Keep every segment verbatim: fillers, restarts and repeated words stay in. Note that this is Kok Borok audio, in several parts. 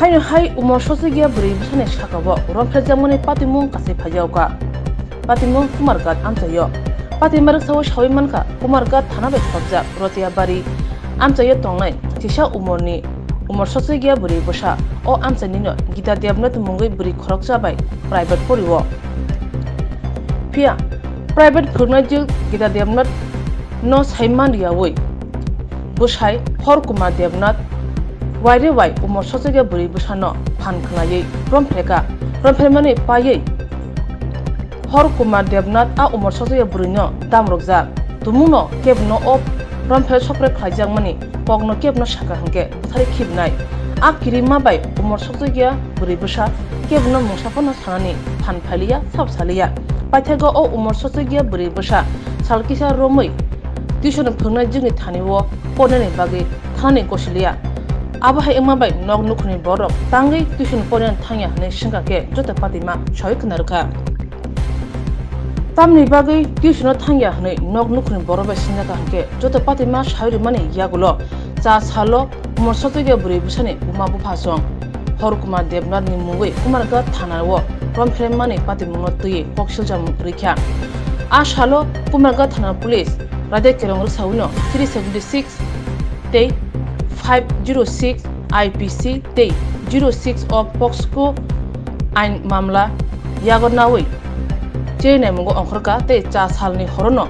Haino hai umor sochigya bwrwi bwsani sakao romphrejakmani patimung kasai phaijakha. Patimung Kumarghat amchaio. Patima rwksao sawi mankha Kumarghat thana bai khorokjak Rotiabari amchaio tongnai chisa umorni umor sochigya bwrwi bwsa. O amchainino Gita Debnath mungwi bwrwi khoroksa bai private porio. Phiya private phwrwngnai jwk Gita Debnath no saiman riyawi bwsai Hor Kumar Debnath waire wai umor sochigya bwrwi bwsano phan khwnaiwi romphrekha. Romphemani paiwi Hor Kumar Debnath a umor sochigya bwrwino damrokjak. Tumungno kebno o romphre sopre khlaijakmani kokno kebno sakha hwnkhe bwthari khibnai. A kirima bai umor sochigya bwrwi bwsa kebno mungsa phano sanani phan phailiya, sab saliya. Paithago o umor sochigya bwrwi bwsa sal kisa romwi tuition phwrwngnai jwkni thani o pornani bagwi thanani gosiliya. Abo hai wngma bai nok nukhungni borok tangwi tuition pornani thangya hwnwi swngkha khe joto patima sawi khna rwkha. Tamni bagwi tuition-o thangya hwnwi nok nukhungni borok bai swngjak kha hwnkhe joto patima sawi rwmani yagulo cha salo umor sochigya bwrwi bwsani buma bupha song Hor Kumar Debnath ni mungwi Kumarghat thana o romphreimani patimungno twiwi kok siljak rwkha. A salo Kumarghat thana police raida kerong rwsawino three seventy six tei five zero six I P C tei zero six of POCSO ain mamla yago nawi chenaimungo ongkhorkha tei cha salni horono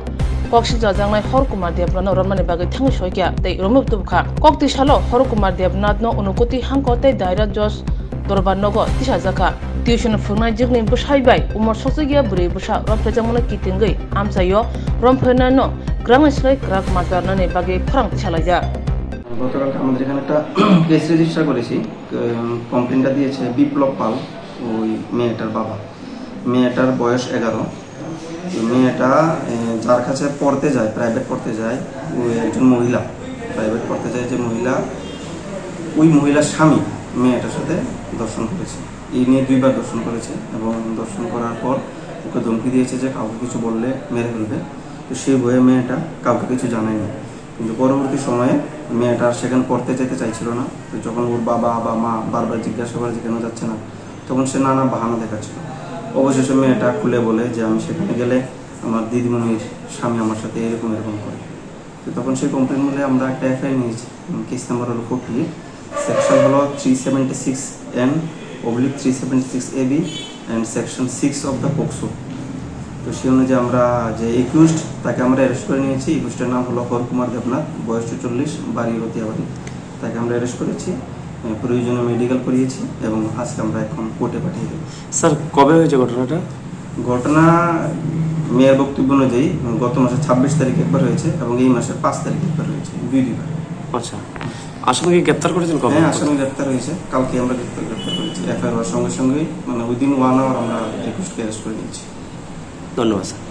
kok siljajaknai Hor Kumar Debnathno romnani bagwi thangwi soikha tei romwi tubukha. Kok twi salo Hor Kumar Debnathno Unakoti hangkor tei Daira Judge Dorbar nogo tisajakha. Tuition phwrwngnai jwkni bwsai bai umor sochigya bwrwi bwsa romphrejakmano kitingwi amchaio romphrenaino kwrakni slai kwrak ma charnani bagwi khorang tisalaijak. গতকালকে আমাদের এখানে একটা case register করেছি, উম, কমপ্লেনটা দিয়েছে বিপ্লব পাল, ওই মেয়েটার বাবা। মেয়েটার বয়স এগারো। তো মেয়েটা, এ, যার কাছে পড়তে যায়, প্রাইভেট পড়তে যায়, ওই একজন মহিলা, প্রাইভেট পড়তে যায় যে মহিলা, ওই মহিলার স্বামী মেয়েটার সাথে ধর্ষণ করেছে। এই নিয়ে দুইবার ধর্ষণ করেছে এবং ধর্ষণ করার পর ওকে ধমকি দিয়েছে যে কাউকে কিছু বললে মেরে ফেলবে। তো সেই ভয়ে মেয়েটা কাউকে কিছু জানায়নি। কিন্তু পরবর্তী সময়ে মেয়েটা আর সেখানে পড়তে যেতে চাইছিল না। তো যখন ওর বাবা বা মা বারবার জিজ্ঞাসা করে যে কেন যাচ্ছে না, তখন সে নানা বাহানা দেখাচ্ছিল। অবশেষে মেয়েটা খুলে বলে যে, "আমি সেখানে গেলে আমার দিদিমণির স্বামী আমার সাথে এরকম এরকম করে।" তো তখন সেই কমপ্লেন বলে আমরা একটা এফআইআর নিয়েছি। উম, কেস নাম্বার হলো ফোরটি, সেকশন হলো three seventy six N oblique three seventy six A B and section six of the POCSO. তো সেই অনুযায়ী আমরা যে একিউজড, তাকে আমরা অ্যারেস্ট করে নিয়েছি। একিউজডের নাম হলো হর কুমার দেবনাথ, বয়স ছেচল্লিশ, বাড়ি রতিয়াবাড়ি। তাকে আমরা অ্যারেস্ট করেছি, এ, প্রয়োজনে মেডিকেল করিয়েছি এবং আজকে আমরা এখন কোর্টে পাঠিয়ে দেবো। স্যার, কবে হয়েছে ঘটনাটা? ঘটনা মেয়ের বক্তব্য অনুযায়ী গত মাসের ছাব্বিশ তারিখ একবার হয়েছে এবং এই মাসের পাঁচ তারিখ একবার হয়েছে, দুই দুইবার। আচ্ছা, আসামিকে গ্রেপ্তার করেছেন কবে? হ্যাঁ, আসামি গ্রেপ্তার হয়েছে, কালকে আমরা গ্রেপ্তার, গ্রেপ্তার করেছি। এফআইআর হওয়ার সঙ্গে সঙ্গেই, মানে, উইদিন ওয়ান আওয়ার আমরা রিকোয়েস্ট অ্যারেস্ট করে নিয়েছি। ধন্যবাদ স্যার।